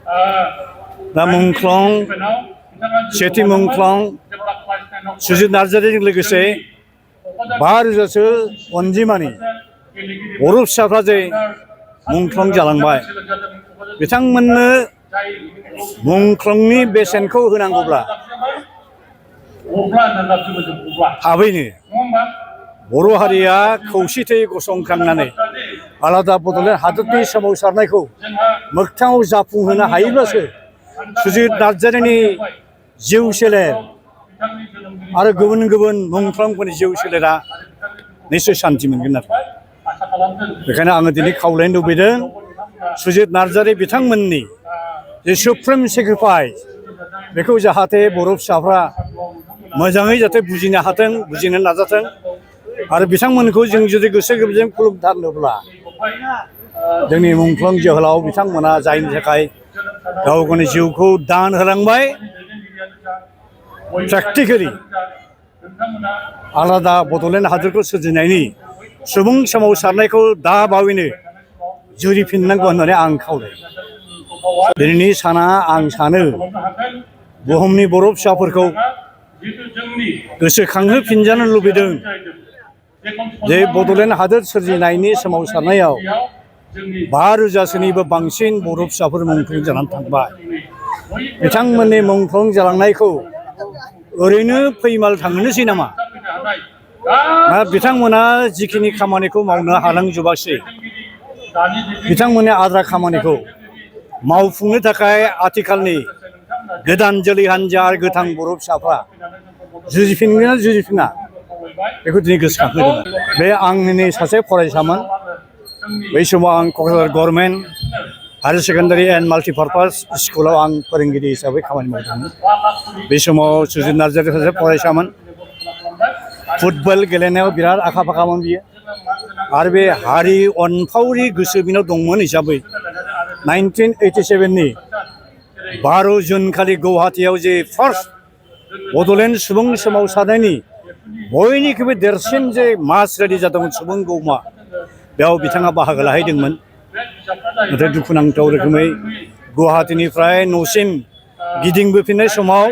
दा मुंख्लं सेथि मुंख्लं सुजित नार्जारिजों लोगोसे 5,000सो अनजिमानि बर' फिसाफ्रा जे मुंख्लं जालांबाय बिथांमोननो मुंख्लंनि बेसेनखौ होनांगौब्ला थाबैनो बर' हारिया खौसेथि गसंखांनानै आलादा बड'लेण्ड हादरनि सोमावसारनायखौ मोगथाङाव जाफुंहोनो हायोब्लासो सुजित नार्जारिनि जिउ सोलेर आरो गुबुन गुबुन मुंख्लंफोरनि जिउ सोलेरा निश्चय शान्ति मोनगोन आरो बेखायनो आङो दिनै खावलायनो लुबैदों सुजित नार्जारि बिथांमोननि जे सुप्रिम सेक्रिफाइस बेखौ जाहाथे बर' फिसाफ्रा मोजाङै जाहाथे बुजिनो हाथों बुजिनो नाजाथों आरो बिथांमोनखौ जों जुदि गोसो गोरबोजों खुलुमथारनोब्ला जोंनि मुंख्लं जोहोलाव बिथांमोना जायनि थाखाय गाव गावनि जिउखौ दान होलांबाय प्रेक्टिकेलि आलादा बड'लेण्ड हादरखौ सोरजिनायनि सुबुं सोमावसारनायखौ दा बावैनो जुरिफिननांगौ होननानै आं खावलायो दिनैनि साना आं सानो बुहुमनि बर' फिसाफोरखौ गोसोखांहोफिनजानो लुबैदों जे बड'लेण्ड हादर सोरजिनायनि सोमावसारनायाव 5,000सोनिबो बांसिन बर' फिसाफोर मुंख्लं जानानै थांबाय बिथांमोननि मुंख्लं जालांनायखौ ओरैनो फैमाल थांनोसै नामा ना बिथांमोना जिखिनि खामानिखौ मावनो हालांजोबासै बिथांमोननि आद्रा खामानिखौ मावफुंनो थाखाय आथिखालनि गोदान जोलै हान्जा आरो गोथां बर' फिसाफ्रा जुजिफिनगोन ना जुजिफिना बेखौ दिनै गोसोखांहोदों बे आंनि सासे फरायसामोन बै समाव आं Kokrajhar government higher secondary and multipurpose स्कुलाव आं फोरोंगिरि हिसाबै खामानि मावदोंमोन बे समाव सुजित नार्जारि सासे फरायसामोन फुटबल गेलेनायाव बिराद आखा फाखामोन बियो आरो बे हारि अनफावरि गोसो बिनाव दंमोन हिसाबै 1987नि 12 जुन खालि गुवाहाटीयाव जे फार्स्ट बड'लेण्ड सुबुं सोमावसारनायनि बयनिख्रुइबो देरसिन जे मास रेडि जादोंमोन सुबुं गौमा बेयाव बिथाङा बाहागो लाहैदोंमोन नाथाय दुखुनांथाव रोखोमै गुवाहाटीनिफ्राय न'सिम गिदिंबोफिननाय समाव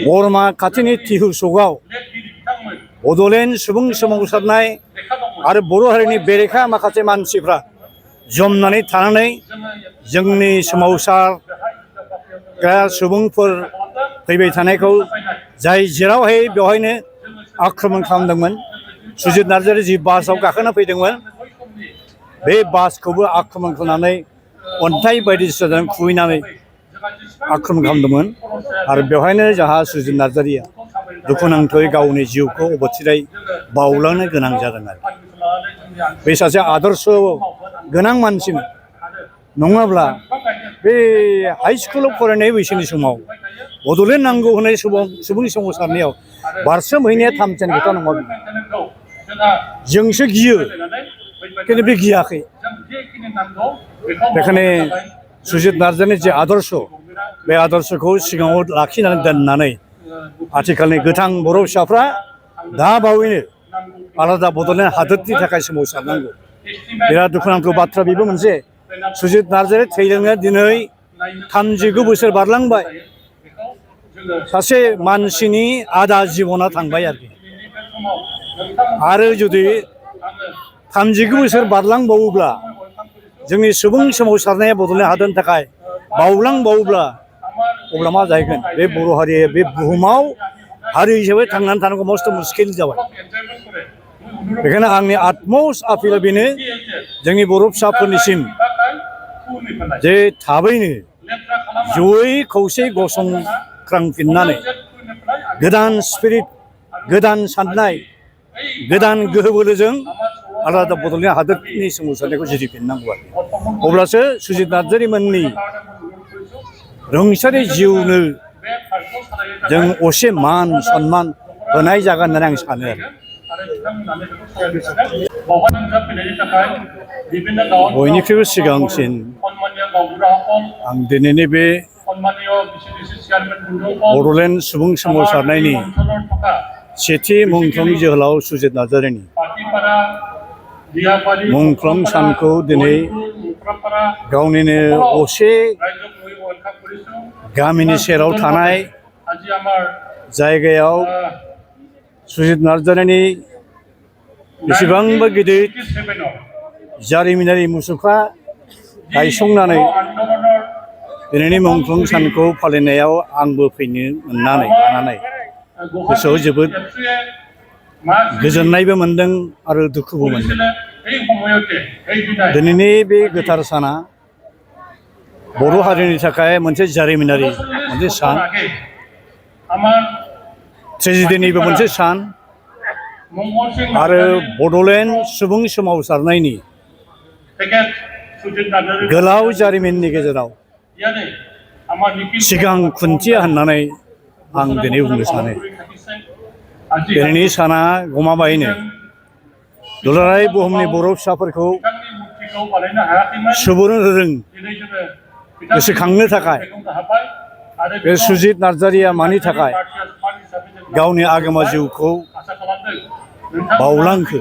बरमा खाथिनि तिहु सकआव बड'लेण्ड सुबुं सोमावसारनाय आरो बर' हारिनि बेरेखा माखासे मानसिफ्रा जमनानै थानानै जोंनि सोमावसारग्रा सुबुंफोर फैबाय थानायखौ जाय जेरावहाय बेवहायनो आक्रमण खालामदोंमोन सुजित नार्जारि जि बासआव गाखोना फैदोंमोन बे बासखौबो आक्रमण खालामनानै अन्थाइ बायदिसिनाजों खुबैनानै आक्रमण खालामदोंमोन आरो बेवहायनो जोंहा सुजित नार्जारिया दुखुनांथावै गावनि जिउखौ अबथिरायै बावलांनो गोनां जादों आरो बे सासे आदर्श गोनां मानसिमोन नङाब्ला बे हाइ स्कुलाव फरायनाय बैसोनि समाव बड'लेण्ड नांगौ होननाय सुबुं सोमावसारनायाव बारसोमहैनाया थामथियानि खोथा नङा जोंसो गियो खिन्थु बे गियाखै बेखायनो सुजित नार्जारिनि जे आदर्श बे आदर्शखौ सिगाङाव लाखिनानै दोननानै आथिखालनि गोथां बर' फिसाफ्रा दा बावैनो आलादा बड'लेण्ड हादरनि थाखाय सोमावसारनांगौ बिराद दुखुनांथाव बाथ्रा बेबो मोनसे सुजित नार्जारि थैलांनाया दिनै 39 बोसोर बारलांबाय सासे मानसिनि आधा जिबना थांबाय आरो जुदि 39 बोसोर बारलांबावोब्ला जोंनि सुबुं सोमावसारनाया बड'लेण्ड हादरनि थाखाय बावलांबावोब्ला अब्ला मा जाहैगोन बे बर' हारिया बे बुहुमाव हारि हिसाबै थांनानै थानांगौ मस्त मुस्किल जाबाय बेखायनो आंनि आटमस्ट आपिला बेनो जोंनि बर' फिसाफोरनिसिम जे थाबैनो जयै खौसे गसंख्रांफिननानै गोदान स्पिरिट गोदान साननाय गोदान गोहो बोलोजों आलादा बड'लेण्ड हादरनि सोमावसारनायखौ जुरिफिननांगौ आरो अब्लासो सुजित नार्जारिमोननि रुंसारि जिउनो जों असे मान सन्मान होनाय जागोन होननानै आं सानो आरो बयनिख्रुइबो सिगांसिन आं दिनैनि बे बड'लेण्ड सुबुं सोमावसारनायनि सेथि मुंख्लं जोहोलाव सुजित नार्जारिनि मुंख्लं सानखौ दिनै गावनिनो असे गामिनि सेराव थानाय जायगायाव सुजित नार्जारिनि बेसेबांबा गिदिर जारिमिनारि मुसुखा गायसंनानै दिनैनि मुंख्लं सानखौ फालिनायाव आंबो फैनो मोननानै गोसोआव जोबोद गोजोननायबो मोनदों आरो दुखुबो मोनदों। दिनैनि बे गोथार साना बर' हारिनि थाखाय मोनसे जारिमिनारि मोनसे सान, ट्रेजेडिनिबो मोनसे सान आरो बड'लेण्ड सुबुं सोमावसारनायनि गोलाव जारिमिननि गेजेराव सिगां खुन्थिया होननानै आं दिनै बुंनो सानो। दिनैनि साना गमामायैनो दुलाराय बुहुमनि बर' फिसाफोरखौ सुबुरुन होदों गोसोखांनो थाखाय बे सुजित नार्जारिया मानि थाखाय गावनि आगोमा जिउखौ बावलांखो।